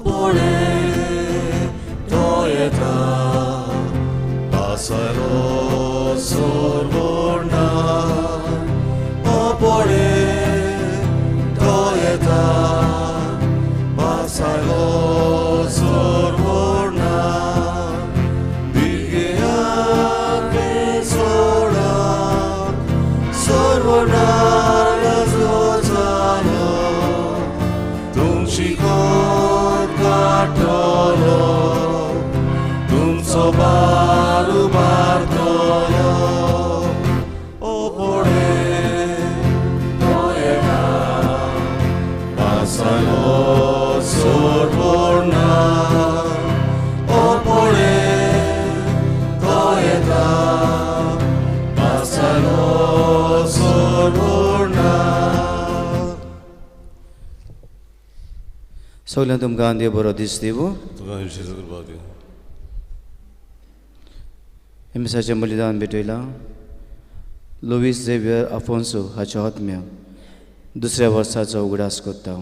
पळे तो येता पासायलो सोरवणा ओ पळे तो येता पासायलो सोरवणा बिगयाके सोडाक सोरवणा जालो तुमची कोण काडटलो तुमचो बार उबारतलो ओ पळे तो येता पासायलो सोरवणा ओ पळे तो येता पासायलो सोरवणा. सगळ्यांक तुमकां देव बरो दीस दिवं. तुका विशेश कृपा दिवं. हे मिसाचें बलिदान भेटयलां लुवीस झेवियर आफोन्सो हाच्या आत्म्याक दुसऱ्या वर्साचो उगडास करता.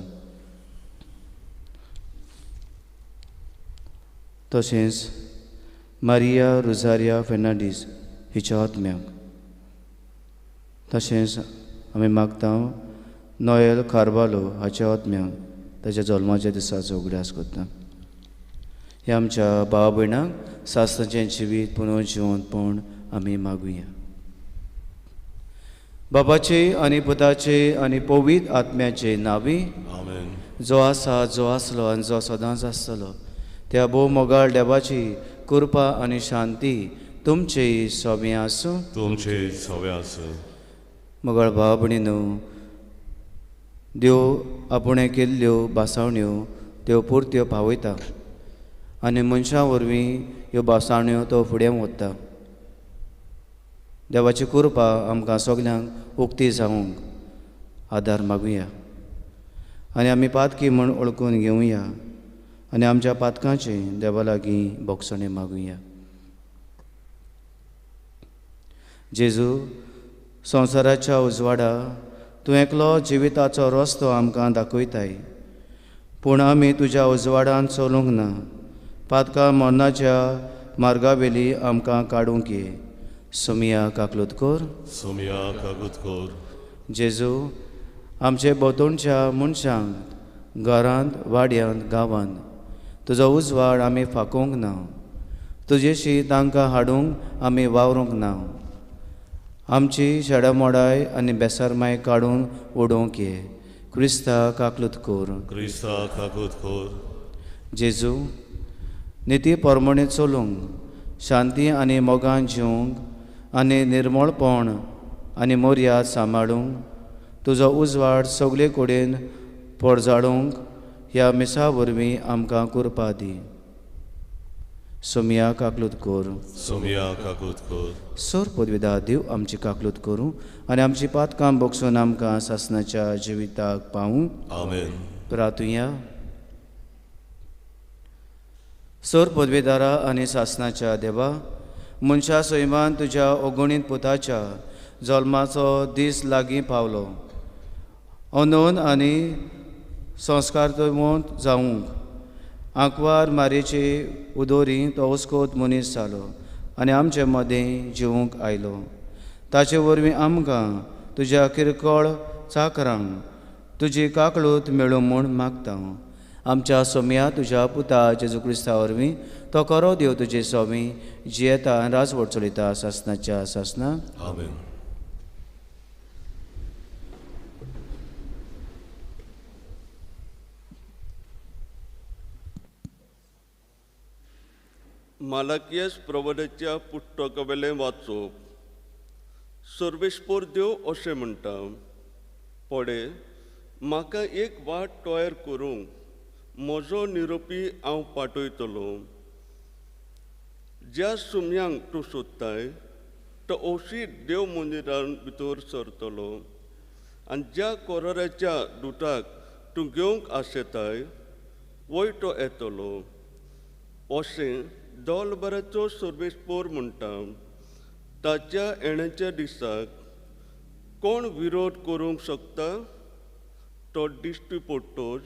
तशेंच मारिया रोजारिया फेर्नांडीस हिच्या आत्म्याक, तशेंच आमी मागता नोएल कार्वालो हाच्या आत्म्याक ताच्या जल्माच्या दिसाचो उगडास करता. ह्या आमच्या भाव भयणांक सासणाचें जिवीत पुनः जिवंतपण आमी मागुया. बाबाचे आनी पुताचे आनी पवित्र आत्म्याचे नांवी, आमेन. जो आसा, जो आसलो आनी जो सदांच आसतलो त्या भोव मोगाळ देवाची कृपा आनी शांती तुमचे सोबें आसूं. तुमचे सोबें आसूं. मोगाळ भाव भयणीनो, देव आपुणें केल्ल्यो भासावण्यो त्यो पुरत्यो पावयता आनी मनशां वरवीं ह्यो भासावण्यो तो फुडें व्हरता. देवाची कृपा आमकां सगल्यांक उक्ती जावंक आदार मागुया आनी आमी पातकी म्हूण वळखून घेवया आनी आमच्या पातकांचें देवा लागीं भोगसणें मागुया. जेजू, संवसाराच्या उजवाडा तूं एकलो जिविताचो रस्तो आमकां दाखयताय, पूण आमी तुज्या उजवाडान चलूंक ना. पातकां मरणाच्या मार्गावेली आमकां काडूंक ये. सोमिया काकलूत कर. सोमिया काकूत कर. जेजू, आमचे भोंवतणच्या मनशांक घरांत, वाड्यांत, गांवांत तुजो उजवाड आमी फाकोवंक ना. तुजेशी तांकां हाडूंक आमी वावरूंक ना. आमची शेडामोडाय आनी बेसरमाय काडून उडोवंक ये. क्रिस्ता काकलूत कर. क्रिस्ता काकूत कर. जेजू, निती परमणे चलूंक, शांती आनी मोगान जिवंक आनी निर्मळपण आनी मर्याद सांबाळूंक तुजो उजवाड सगळे कडेन पोरजाडूंक ह्या मिसा वरवीं आमकां कृपा दी. सोमिया काकलूत कर. सोमिया काकूत कर. सर पदवीदा देव आमची काकलूत करूं आनी आमची पातकां बगसून आमकां सासणाच्या जिविताक पावूं. आमेन. प्रातुया. सर पदवेदारा आनी सासणाच्या देवा, मनशा सैमान तुज्या अगणीत पुताच्या जल्माचो दीस लागीं पावलो. अनोन आनी संस्कारतमोत जावंक आंकवार मारयेचे उदोरी तो अस्कोत मनीस जालो आनी आमचे मदें जिवूंक आयलो. ताचे वरवीं आमकां तुज्या किरकोळ चाकरांक तुजी काकळूत मेळूं म्हूण मागता. आमच्या सोम्या तुज्या पुता जेजू क्रिस्ता वरवीं तो करो देव तुजे सोमी जियेता आनी राजवट चलयता सासणाच्या सासणा. आमेन. मालाकियस प्रवराच्या पुस्तकावेलें वाचप. सर्वेस्पोर देव अशें म्हणटा, पडे म्हाका एक वाट तयार करूंक म्हजो निरोपी हांव पाठयतलो. ज्या सुम्यांक तूं सोदताय तो अवशीत देव मंदिरान भितर सरतलो आनी ज्या कोराराच्या दुताक तूं घेवंक आशेताय वय तो येतलो. अशें दोलभराचो सर्वेस्पोर म्हणटा. ताच्या येण्याच्या दिसाक कोण विरोध करूंक शकता? तो दिश्टी पडटोच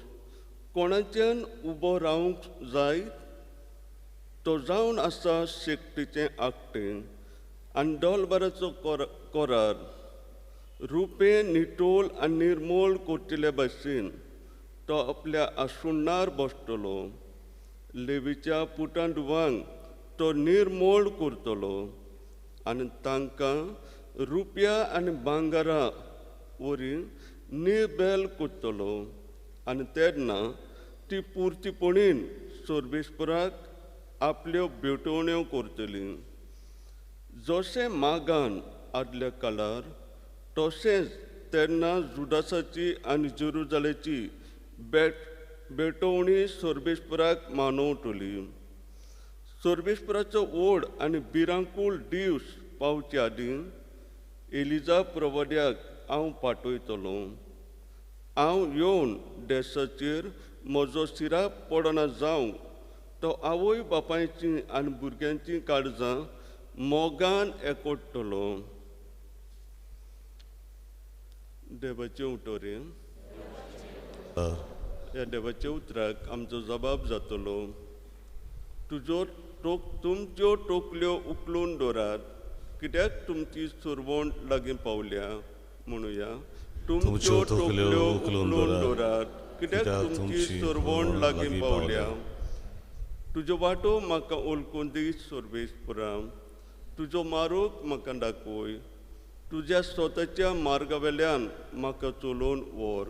कोणाच्यान उबो रावंक जाय? तो जावन आसा शेकटीचें आकटें आनी डॉलबाराचो कोरार रुपें निटोल आनी निर्मोल करतले भाशेन तो आपल्या आसुण्णार बसतलो. लेवीच्या पुतां धुवांक तो निर्मोल करतलो आनी तांकां रुपया आनी भांगरा वरी निर्बेल करतलो आनी तेन्ना ती पुर्तीपणीन सर्वेस्पराक आपल्यो भेटवण्यो करतली. जशें मागान आदल्या काळार तशेंच तेन्ना जुदासाची आनी जेरुजालेची भेटवणी सर्वेस्पराक मानवतली. सर्वेस्पराचो व्हड आनी भिरांकूळ दीस पावचे आदीं एलिजा प्रवाद्याक हांव पाठयतलो. हांव येवन देशाचेर म्हजो सिराप पडना जावंक तो आवय बापायची आनी भुरग्यांची काळजां मोगान एकवटतलो. देवाचें उतर. ह्या देवाच्या उतराक आमचो जबाब जातलो. तुज्यो तुमच्यो टोकल्यो उखलून दवरात, कित्याक तुमची सुरवण लागीं पावल्या. म्हणुया, तुमच्यो टोकल्यो उखलून दवरात, कित्याक तुमची सुरवण लागीं पावल्या. तुज्यो वाटो म्हाका ओळखून दी सर्वेस्परा, तुजो मार्ग म्हाका दाखय. तुज्या स्वताच्या मार्गा वेल्यान म्हाका चलोवन व्हर.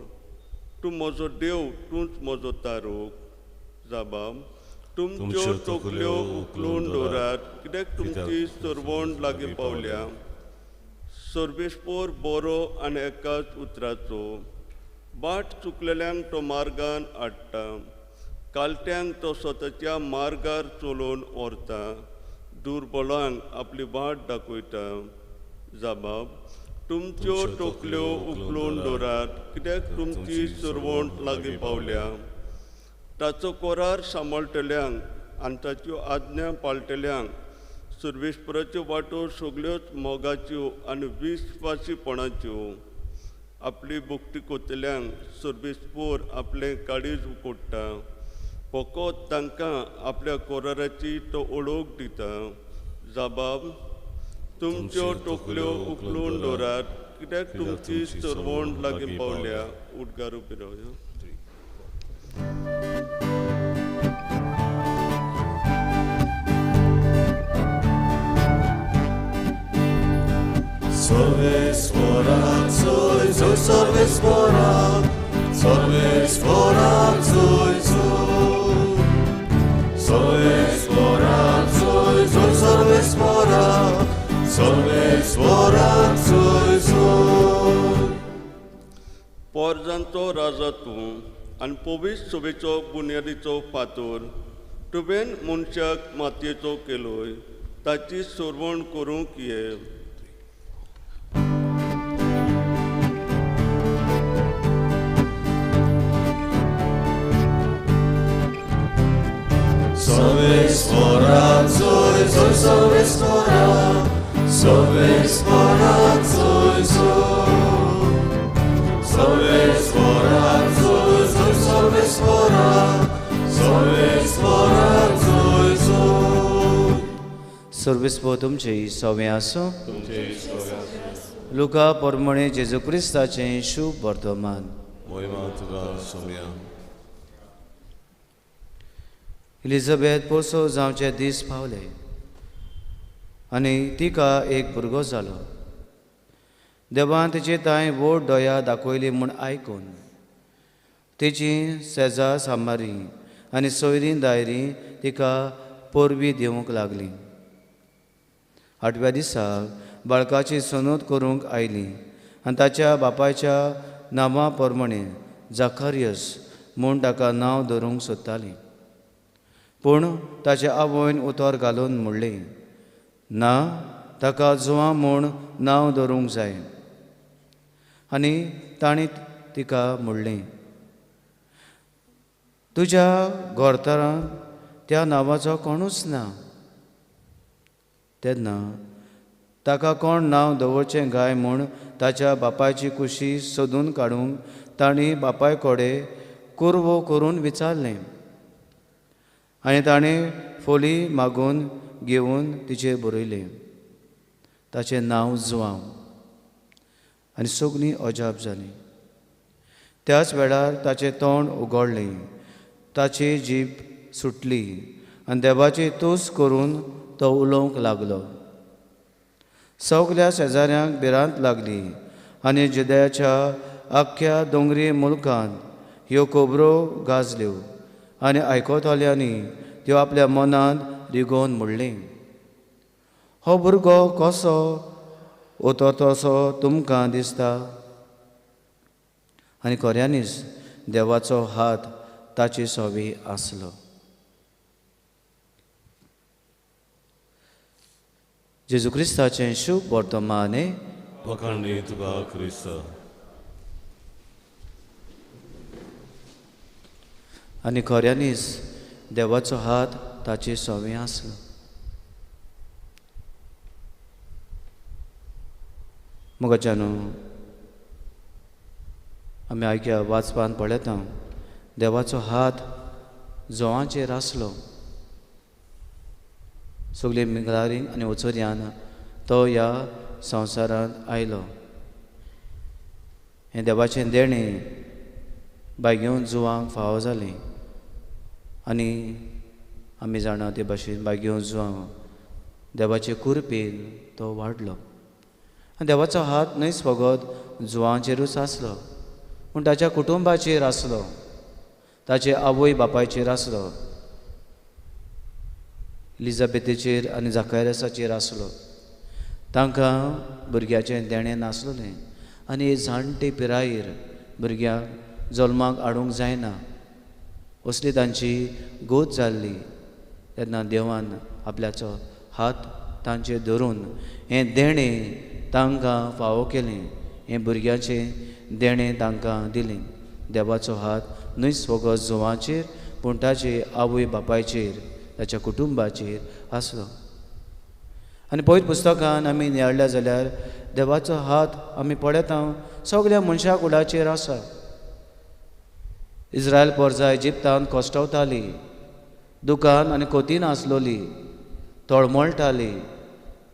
तूं म्हजो देव, तूंच म्हजो तारूक. जाबाब, तुमच्यो टोकल्यो उखलून दवरात, कित्याक तुमची सरवण लागीं पावल्या. सर्वेस्पर बरो आनी एकाच उतराचो. वाट चुकलेल्यांक तो मार्गान हाडटा, कालट्यांक तो स्वताच्या मार्गार चलोवन व्हरता, दुर्बलांक आपली वाट दाखयता. जाबाब, तुमच्यो टोकल्यो उखलून दवरात, कित्याक तुमची सरवण लागीं पावल्या. ताचो कोरार सांबाळटल्यांक आनी ताच्यो आज्ञा पाळटल्यांक सर्वेस्पराच्यो वाटो सगल्योच मोगाच्यो आनी विस्वासीपणाच्यो. आपली भक्ती करतल्यांक सर्वेस्पर आपलें काळीज उकोडटा, फकत तांकां आपल्या कोराराची तो ओळख दिता. जाबाब, तुमच्यो टोकल्यो उखलून दवरात, कित्याक तुमची सरवण लागीं पावल्या. उद्गार उबी रावया. सर्वेस्पराक जोय जोय, सर्वेस्पराक, सर्वेस्पराक जोय जोय, सर्वेस्पराक जोय जोय, सर्वेस्पराक, सर्वेस्पराक जोय जोय. पोरजांचो राजा तूं आनी पवित्र सभेचो बुन्यादीचो फातोर. तुवें मनशाक मातयेचो केलोय, ताची सरवण करूंक ये. सर्वेस्पराक जोय जोय, सर्वेस्पराक, सर्वेस्पराक जोय जोय, सर्वेस्पराक जोय जोय, सर्वेस्पराक, सर्वेस्पराक जोय जोय. सर्वेस्पर तुमचे सवे आसूं. लुका परमणे जेजू क्रिस्ताचें शुभ वर्तमान. मोहिमा तुका सोम्या. एलिझाबेथ पोसो जावचे दीस पावले आनी तिका एक भुरगो जालो. देवान तिचे तांय व्हड दया दाखयली म्हूण आयकून तिची सेजा सामारी आनी सोयरीं दायरीं तिका परबी दिवंक लागली. आठव्या दिसा बाळकाची सनोद करूंक आयली आनी ताच्या बापायच्या नांवा प्रमाणे जाकारियस म्हूण ताका नांव धरूंक सोदताली. पूण ताचे आवयन उतर घालून म्हणलें, ना, ताका जुआ म्हूण नांव धरूंक जाय. आनी तांणी तिका म्हणलें, तुज्या घरदारांत त्या नांवाचो कोणूच ना. तेन्ना ताका कोण नांव दवरचें गाय म्हूण ताच्या बापायची कुशी सोदून काडूंक तांणी बापाय कडेन कुरवो करून विचारलें आनी ताणें फोली मागून घेवन तिचेर बरयलें, ताचें नांव जुआंव. आनी सगळीं अजाप जालीं. त्याच वेळार ताचें तोंड उगडलें, ताची जीब सुटली आनी देवाची तूस करून तो उलोवंक लागलो. सगल्या शेजाऱ्यांक भिरांत लागली आनी जुदयाच्या आख्ख्या दोंगरी मुलकांत ह्यो खबरो गाजल्यो आनी आयकतल्यांनी त्यो आपल्या मनांत रिगोवन म्हणलें, हो भुरगो कसो उतरतसो तुमकां दिसता? आनी खऱ्यांनीच देवाचो हात ताचे सवी आसलो. जेजू क्रिस्ताचें शुभ वर्तमान. वखाणणी तुका क्रिस्ता. आनी खऱ्यांनीच देवाचो हात ताचे सवी आसलो. मोगाच्यानू, आमी आयक्या वाचपान पळयता देवाचो हात जोवांचेर आसलो. सगळी मिगलारीन आनी ओचोर्यान तो ह्या संवसारांत आयलो. हें देवाचें देणें बायगेवन जुवांक फावो जालें आनी आमी जाणा ते भाशेन बायगेवन जुवांक देवाचे कुरपेन तो वाडलो. आनी देवाचो हात न्हयच फकत जुवांचेरूच आसलो, पूण ताच्या कुटुंबाचेर आसलो, ताचे आवय बापायचेर आसलो, एलिजाबेथीचेर आनी जाकारियासाचेर आसलो. तांकां भुरग्याचें देणें नासलें आनी जाणटे पिरायेर भुरग्यांक जल्माक हाडूंक जायना असली तांची गोत जाल्ली. तेन्ना देवान आपल्याचो हात तांचेर धरून हें देणें तांकां फावो केलें, हें भुरग्याचें देणें तांकां दिलें. देवाचो हात न्हयच फकत जुवांचेर पूण ताचे आवय बापायचेर, ताच्या कुटुंबाचेर आसलो. आनी पवित्र पुस्तकान आमी नियाळ्ळ्या जाल्यार देवाचो हात आमी पळयता सगल्या मनशा कुडाचेर आसा. इस्रायल पोरजा इजिप्तान कश्टवताली, दुकान आनी कोतीन आसलोली, तळमळटाली,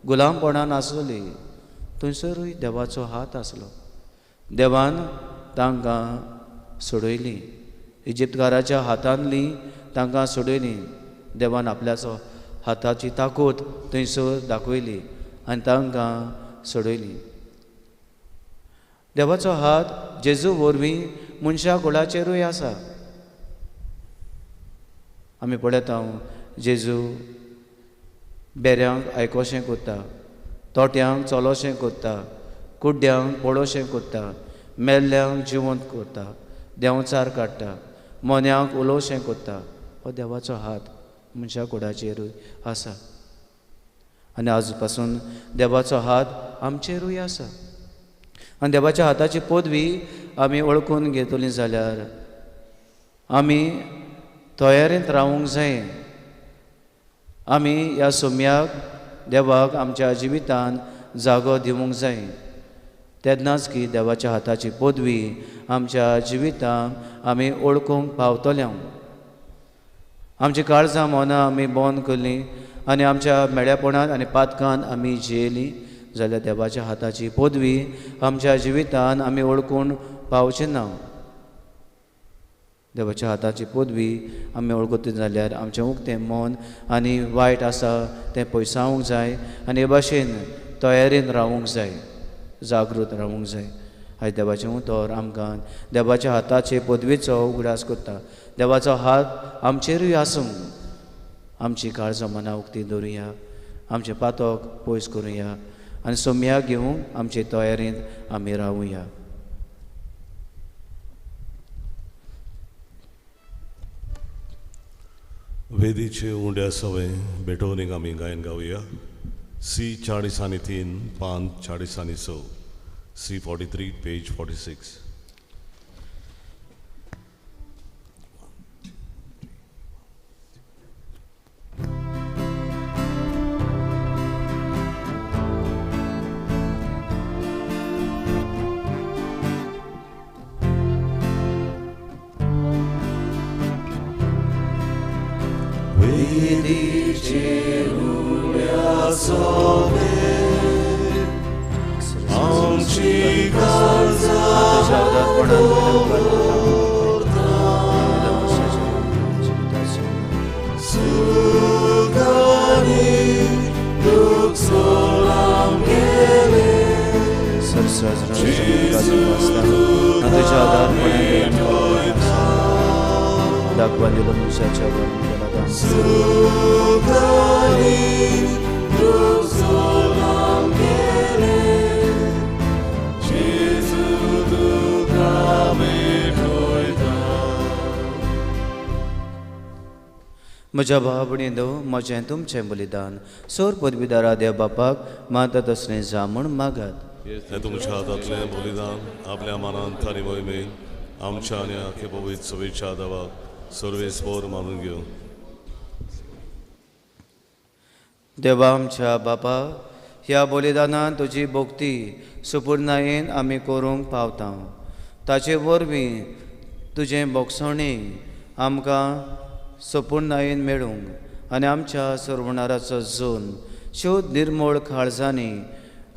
गुलामपणान आसलोली, थंयसरूय देवाचो हात आसलो. देवान तांकां सोडयली, इजिप्तकाराच्या हातांतली तांकां सोडयली. देवान आपल्याचो हाताची ताकद थंयसर दाखयली आनी तांकां सोडयली. देवाचो हात जेजू वरवीं मनशा कुळाचेरूय आसा. आमी पळयता जेजू बेऱ्यांक आयकोशें कोत्ता, तोट्यांक चलोशें कोत्ता, कुड्ड्यांक पळोवशें कोत्ता, मेल्ल्यांक जिवंत कोत्ता, देंवचार काडटा, मोन्यांक उलोवशें कोत्ता. हो देवाचो हात मनशा कुडाचेरूय आसा. आनी आज पासून देवाचो हात आमचेरूय आसा. आनी देवाच्या हाताची पदवी आमी वळखून घेतली जाल्यार आमी तयारेंत रावूंक जाय. आमी ह्या सोम्याक देवाक आमच्या जिवितान जागो दिवंक जाय. तेन्नाच की देवाच्या हाताची पदवी आमच्या जिवितान आमी वळखूंक पावतले. आमची काळजां मनां आमी बंद केलीं आनी आमच्या मेळ्यापणान आनी पातकान आमी जियेलीं जाल्यार देवाच्या हाताची पदवी आमच्या जिवितान आमी वळखून पावचे ना. देवाच्या हाताची पदवी आमी वळखतली जाल्यार आमचें उक्तें मन आनी वायट आसा तें पयसावंक जाय आनी हे भाशेन तयारेन रावूंक जाय, जागृत रावूंक जाय. आयज देवाचें उतर आमकां देवाच्या हाताचे पदवीचो उगडास करता. देवाचो हात आमचेरूय आसूं. आमची काळजां मनां उक्ती दवरुया, आमचें पातक पयस करुया आनी सोम्याक घेवंक आमचे तयारेंत आमी रावुया. वेदीचे उंड्या सवय भेटवणीक आमी गायन गावया. सी 43, पान 46, सी 43, पेज 46. मेरीचे उड्या सोवे आमची काळजां दवरता सुखांनी दुःख सोड आमगेलें जेजू तुका भेटयता सुखांनी दुःख सोड आमगेलें जेजू तुका भेटयता. म्हज्या भाव भयणींनो, म्हजें तुमचें बलिदान सोर पदवीदारा देव बापाक मानता तसलें जावं म्हूण मागात. हें तुमच्या हातांतलें बलिदान आपल्या मनांत आनी मोहिमेन आमच्या आनी आख्या पवित्र सभेच्या देवाक सर्वेस्पोर मानून घेवं. देवा आमच्या बापा, ह्या बलिदानान तुजी भक्ती सुपुर्णायेन आमी करूंक पावता. ताचे वरवीं तुजें भोगसणें आमकां सुपुर्णायेन मेळूंक आनी आमच्या सर्वणाराचो जून शुद्ध निर्मळ काळजांनी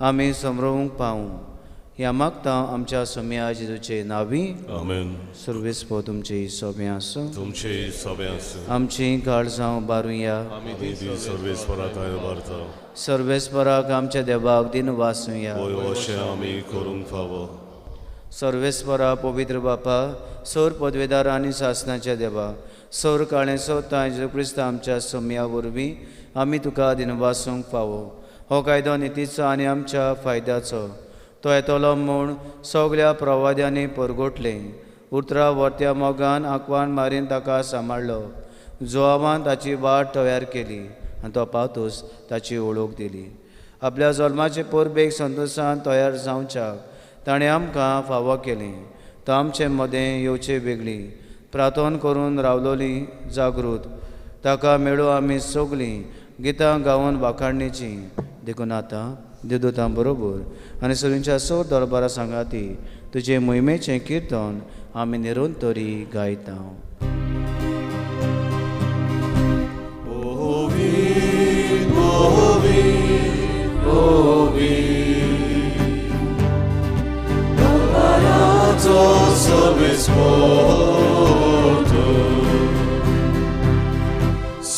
आमी समरोवंक पावूं. ह्या मागता आमच्या सोम्या जेजूचे नांवी. आमेन. सर्वेस्पोर तुमची सोबें आसूं. तुमचे सोबें आसूं. आमची काळजां उबारुया. आमी ती सर्वेस्परा थंय उबारता. सर्वेस्पराक आमच्या देवाक दिन वासुया. वय अशें आमी करूंक फावो. सर्वेस्परा पवित्र बापा, सोर पदवेदार आनी सासनाच्या देवा, सोर काळें सोतां जेजू क्रिस्त आमच्या सोम्या वरवीं आमी तुका दिनवासूंक फावो. हो कायदो नितीचो आनी आमच्या फायद्याचो तो येतलो म्हूण सगल्या प्रवाद्यांनी परगटलें. उतरां वर्त्या मोगान आंकवान मारीन ताका सांबाळ्ळो. जुआवान ताची वाट तयार केली आनी तो पावतूच ताची वळख दिली. आपल्या जल्माचे परबेक संतोशान तयार जावच्याक ताणें आमकां फावो केलें. तो आमचे मदें येवचे वेगळी प्रार्थना करून रावलोली जागृत ताका मेळूं आमी सगळीं गितां गावन वाखाणणेचीं. देखून आतां देवदूतां बरोबर आनी सगळ्यांच्या सोर दरबारा सांगाती तुजे मोहिमेचें किर्तन आमी निरंतरी गायता.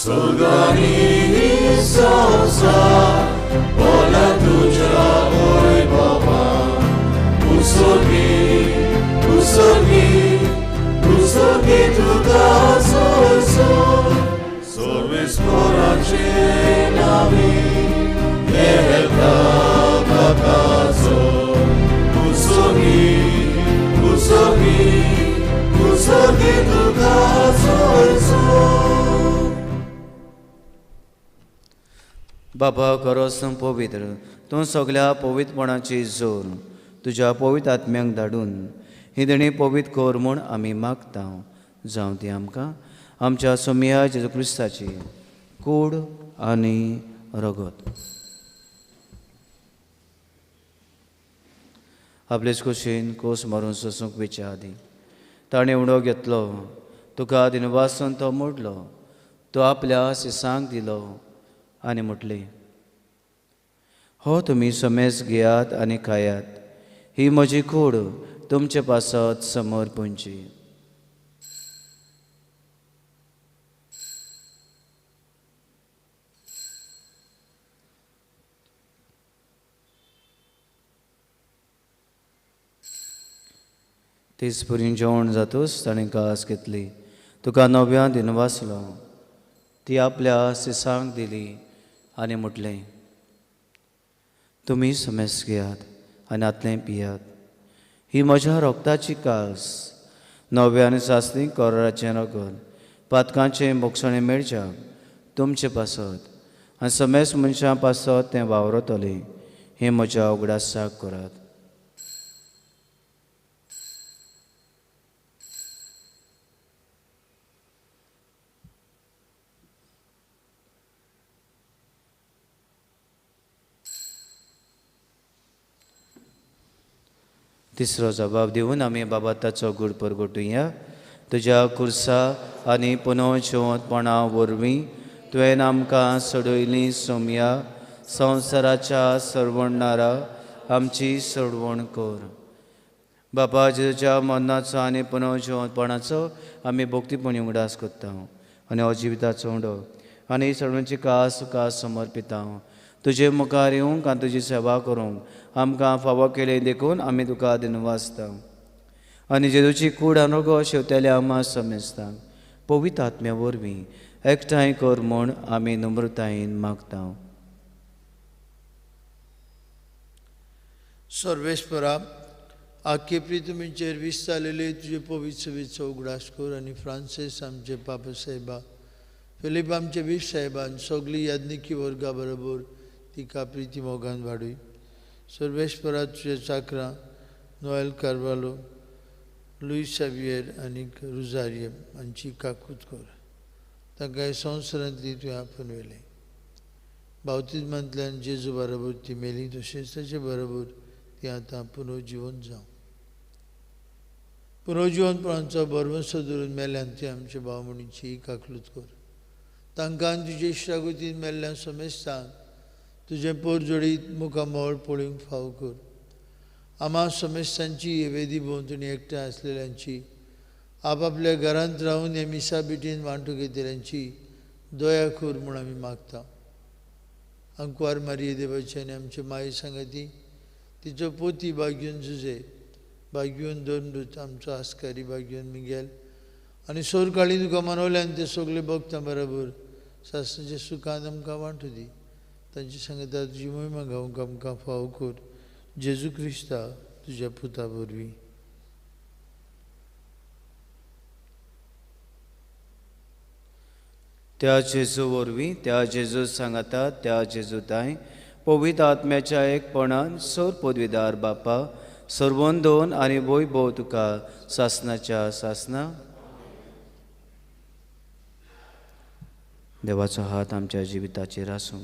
स्वर्गानी संसार बोला तुझ्या होय बाबा उसोगी उसोगी उसोगी तुका सोसो सर्वेस्पराचे नावी येता काकाचो उसोगी उसोगी उसोगी तुका सोसो. बाबा खरोच तूं पवित्र, तूं सगल्या पवित्रपणाची जोर तुज्या पवित्र आत्म्यांक धाडून ही देणी पवित्र कर म्हूण आमी मागता. जावं ती आमकां आमच्या सोमिया जेजू क्रिस्ताची कूड आनी रगत. आपलेच कुशीन कोस मारून सोसूंक वेच्या आदीं ताणें उडो घेतलो, तुका दिनवासून तो मोडलो, तो आपल्या सिसांक दिलो आनी म्हटलें, हो तुमी समेज घेयात आनी खायात, ही म्हजी कूड तुमचे पासत समोर पुंची. तेच पुरी जेवण जातूच ताणें कास घेतली, तुका नव्या दिनवासलो, ती आपल्या सिसांक दिली आनी म्हटलें, तुमी समेज घेयात आनी आतलें पियात, ही म्हज्या रोगताची कास, नव्या आनी सासणी कराराचें रगत, पातकांचें भोगसणें मेळच्याक तुमचे पासत आनी समेज मनशां पासत तें वावरतलें, हें म्हज्या उगडासाक करात. तिसरो जबाब दिवन आमी बाबा ताचो गूड परगटुया. तुज्या कुर्सा आनी पुनोजिवंतपणा वरवीं तुवें आमकां सोडयली सोमया संवसाराच्या सरवणणारा आमची सोडवण कर. बापा जेजूच्या मरणाचो आनी पुनर्जिवंतपणाचो आमी भक्तीपणी उगडास करता आनी हो जिविताचो उंडो आनी सगळ्यांची कास तुका समर्पिता. तुजे मुखार येवंक आनी तुजी सेवा करूंक आमकां फावो केली देखून आमी तुका दिनवासता. आनी जेजूची कूड आनी रोगो शेवतेल्या आमा समेस्तांक पवित्र आत्म्या वरवीं एकठांय कर म्हूण आमी नम्रतायेन मागता. सर्वेस्परा आखे प्रितमीचेर विस्तारलेले तुजे पवित्र सभेचो उगडास कर आनी फ्रांसीस आमचे पापा साहेबा, फिलीप आमचे बीफ साहेबान सगळी याज्ञिकी वर्गा बरोबर तिका प्रिती मोगान वाडय. सर्वेस्परा तुजे चाकरां नोएल कार्वालो, लुईस सावियर आनी रुजारियम हांची काकूत कर. तांकां ह्या संवसारांतली तुवें आपोवन व्हेलें. बावतिज्मांतल्यान जेजू बरोबर ती मेली तशेंच ताचे बरोबर ती आतां पुनर्जिवन जावं. पुनर्जिवनपणाचो भरवंसो धरून मेल्यान ती आमचे भाव म्हणीची काकलूत कर. तांकां तुजे इश्टागतीन मेल्ल्या समेस्तांक तुजें पोर जोडीत मुखामळ पळोवंक फाव कर. आमा समेस्तांची वेदी भोंवतणी एकठांय आसलेल्यांची, आपापल्या घरांत रावन हे मिसा बिटीन वांटू घेतल्यांची दया कर म्हूण आमी मागता. आंकवार मारये देवाची आनी आमचे माये सांगाती तिचो पोती बागीवन जुजे, बागीवन दोनदूत आमचो आस्कारी बागीवन मिगेल आनी सोरकाळी तुका मनवल्यान ते सगळे भक्तां बरोबर सासणाच्या सुखान आमकां वांटू दी. तांची सांगता तुजी मोहिमा गावंक आमकां फावो कर. जेजू क्रिस्ता तुज्या पुता वरवीं. त्या जेजू वरवीं, त्या जेजू सांगाता, त्या जेजू ताय पवित्र आत्म्याच्या एकपणान सोर पदवीदार बापा सर्वोन दोन आनी वय भोव तुका सासनाच्या सासना. देवाचो हात आमच्या जिविताचेर आसूं.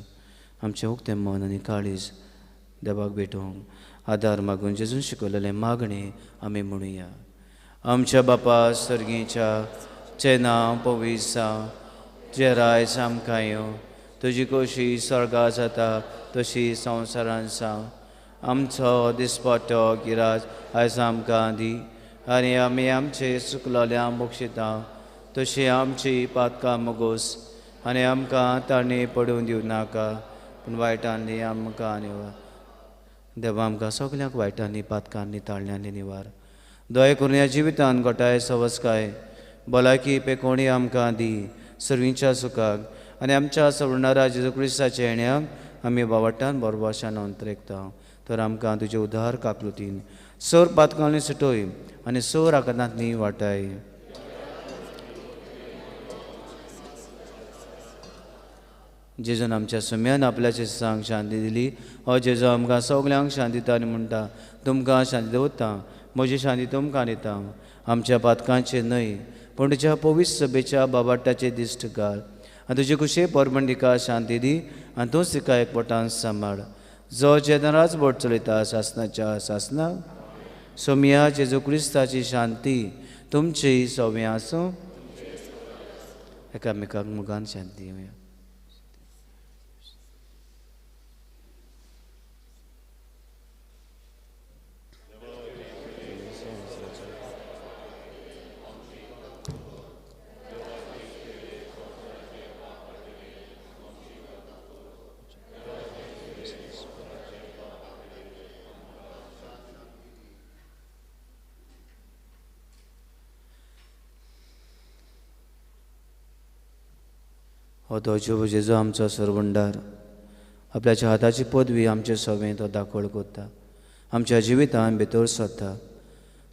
आमचें उक्तें मन आनी काळीज देवाक भेटोवंक आदार मागून जेजून शिकयलेलें मागणें आमी म्हणुया. आमच्या बापा सर्गीच्या चें नांव पवित्र जावं, तुजें रायज आमकां येवं, तुजी खोशी स्वर्गा जाता तशी संवसारान जावं. आमचो दिसपट्टो गिराज आयज आमकां दी आनी आमी आमचे चुकलोल्या बक्षिता तशी आमची पातकां मोगोस आनी आमकां ताणें पडून दिवं नाका पूण वायटांनी आमकां निवार. देवा आमकां सगल्यांक वायटांनी पातकांनी ताळण्यांनी निवार. दया करून ह्या जिवितान घटाय सवसकाय भलायकी पेकोणी आमकां दी सर्वींच्या सुखाक आनी आमच्या सवणारा जेजू क्रिस्ताच्या येण्याक आमी बावट्टान बरवाशान अंतरेकता. तर आमकां तुजे उदार काकलुतीन सोर पातकांनी सुटोय आनी सोर आकांतांतली वाटाय. जेजून आमच्या सुम्यान आपल्याचे सांग शांती दिली. हो जेजू आमकां सगल्यांक शांती दिता आनी म्हणटा, तुमकां शांती दवरता, म्हजी शांती तुमकां दिता. आमच्या पातकांचे न्हय पूण तुज्या पवित्र सभेच्या बाबाटाचे दिश्ट घाल आनी तुजे कुशे परमण तिका शांती दी आनी तूंच तिका एकवटान सांबाळ. जो जेदनाच बोट चलयता सासनाच्या सासना. सोमया जेजू क्रिस्ताची शांती तुमची सोव्या आसूं. एकामेकाक मुगान शांती दिवया. हो तो जीव जेजू आमचो सरवंडार आपल्याच्या हाताची पदवी आमचे सवें तो दाखोळ करता, आमच्या जिवितान भितर सरता.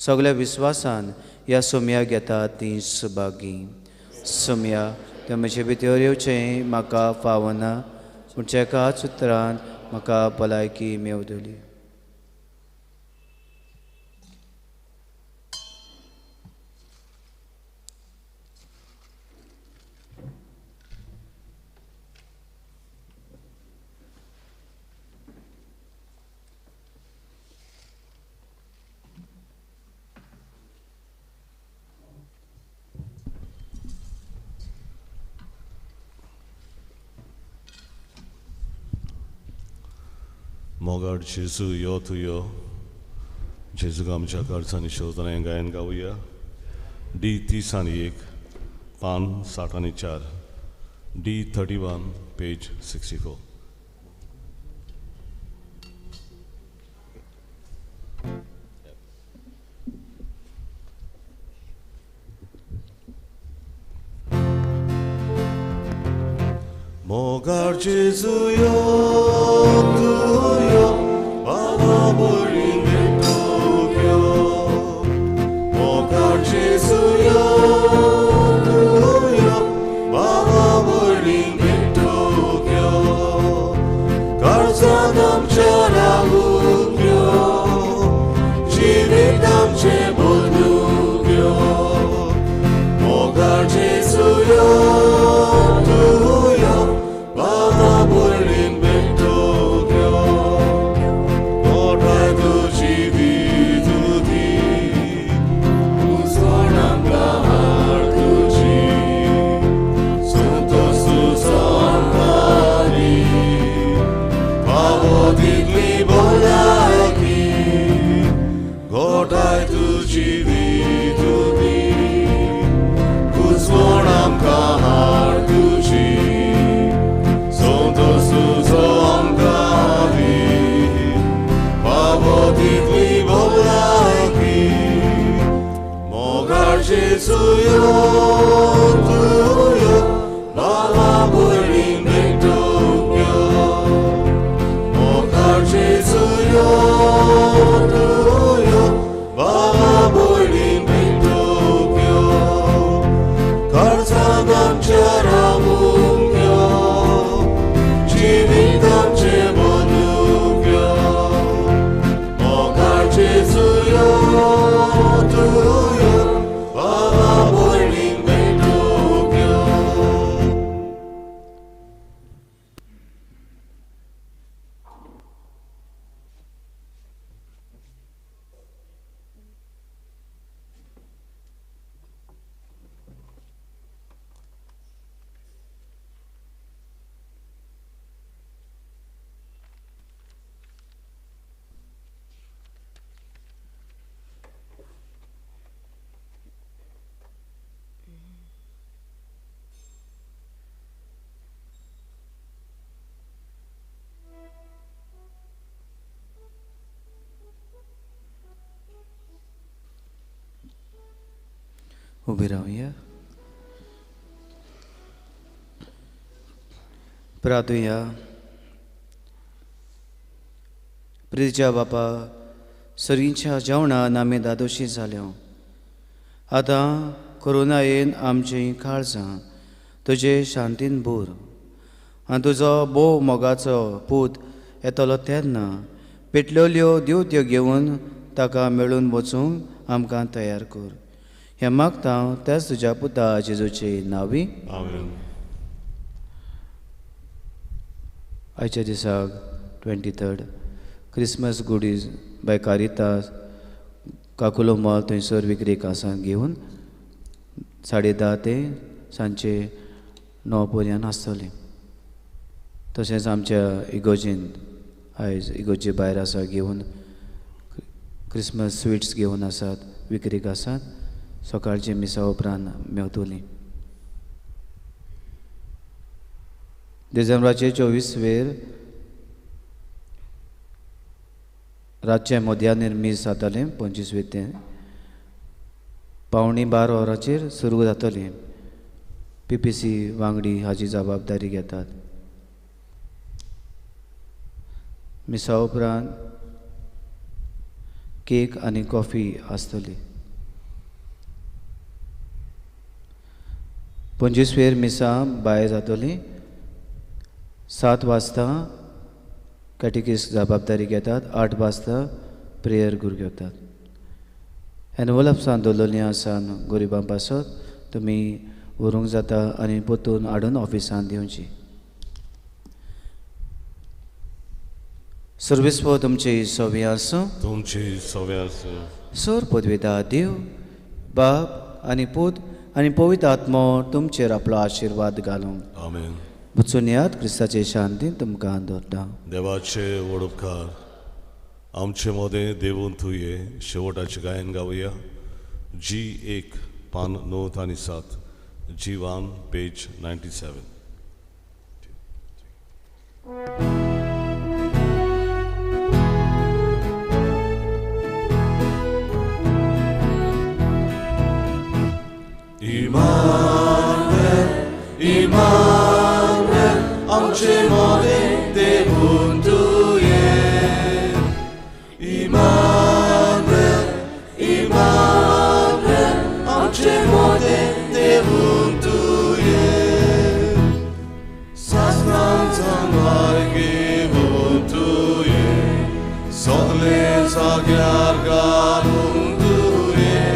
सगल्या विस्वासान ह्या सोमया घेता ती सुभागी. सोमया तें म्हजे भितर येवचें म्हाका फावना पूण एकाच उतरान म्हाका भलायकी मेवतली. मोगाड जेजू यो तूं यो. जेजूक आमच्या काळजांनी शोधना हें गायन गावया. डी 31, पान 64, डी 31, पेज 64. मोगार जेजू यो तूं यो, बाबा बळी भेटूंक यो. मोगार जेजू यो तूं यो, बाबा बळी भेटूंक यो. काळजांत आमच्या रावूंक यो, जिवीत आमचें बदलूंक यो. मोगार जेजू यो तूं यो, बाबा बळीन भेटूंक यो. गोठाय तुजी दी तुजी, उजवण आमकां हाड तुजी, संतोश तुजो आमकां दी, फावो तितली भलायकी. गोठाय तुजी दी तुजी, उजवण आमकां हाड तुजी, संतोश तुजो आमकां दी, फावो तितली भलायकी. मोगार जेजू यो तूं यो, बाबा बळीन भेटूंक यो. मोगार जेजू यो तूं यो, बाबा बळीन भेटूंक यो. काळजांत आमच्या रावूंक यो, जिवीत आमचें बदलूंक यो. मोगार जेजू यो तूं यो, बाबा बळीन भेटूंक यो. उबी रावया. प्रार्थुया. प्रितीच्या बापा, सरींच्या जेवणान आमी दादोशी जाल्यो. आतां करुणायेन आमचीं काळजां तुजे शांतीन भर आनी तुजो भोव मोगाचो पूत येतलो तेन्ना पेटलेल्यो दिवत्यो घेवन ताका मेळून वचूंक आमकां तयार कर. हें मागता हांव त्याच तुज्या पुता जेजूचे नांवी. आमेन. आयच्या दिसाक 23rd Christmas goodies by Caritas Kakulo mall थंयसर विक्रेक आसा घेवन 10:30 ते सांजचे 9 पर्यंत आसतलें. तशेंच आमच्या इगोर्जेंत आयज इगोर्जे भायर आसा घेवन क्रिसमस स्विट्स घेवन आसात विक्रेक आसात. सकाळचे मिसा उपरांत मेवतली. डिसेंबराचे 24 वेर रातचें मध्यानेर मीस जातालें. 25 वेर तें 11:45 वरांचेर सुरू जातलें. पीपीसी वांगडी हाची जबाबदारी घेतात. मिसा उपरांत केक आनी कॉफी आसतली. 25 वेर मिसां भायर जातली. 7 वाजता कॅटेकीस जबाबदारी घेतात. 8 वाजता प्रेयर गुरू घेतात. एनवलप्सान दवरलेलीं आसा गरिबां पासत तुमी व्हरूंक जाता आनी परतून हाडून ऑफिसान दिवची. सर्वेस्पर तुमची सवी आसूं. तुमची सवी आसूं. सर पदवेदा देव बाप आनी पूत आनी पवित्र आत्मो तुमचेर आपलो आशिर्वाद घालूं. आमेन. वचून याद क्रिस्ताचे शांतीन तुमकां दवरता. देवाचे व्हड उपकार आमचे मदें देवून तुये. शेवटाचें गायन गावया. जी 1 पान 9 आनी 7, जी 1 पेज 97. इमानुएल, इमानुएल, आमचे मदें देवून तुवें. इमानुएल, इमानुएल, आमचे मदें देवून तुवें. सासणां सांबार घेवन तुवें, सगळें जाग्यार घालून तुवें.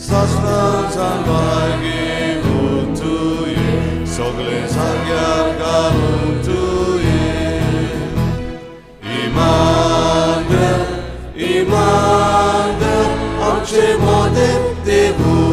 सासणां सांबार घेवन तुवें, सगळें जाग्यार घालून तुवें. इमानुएल, इमानुएल, आमचे मदें देवून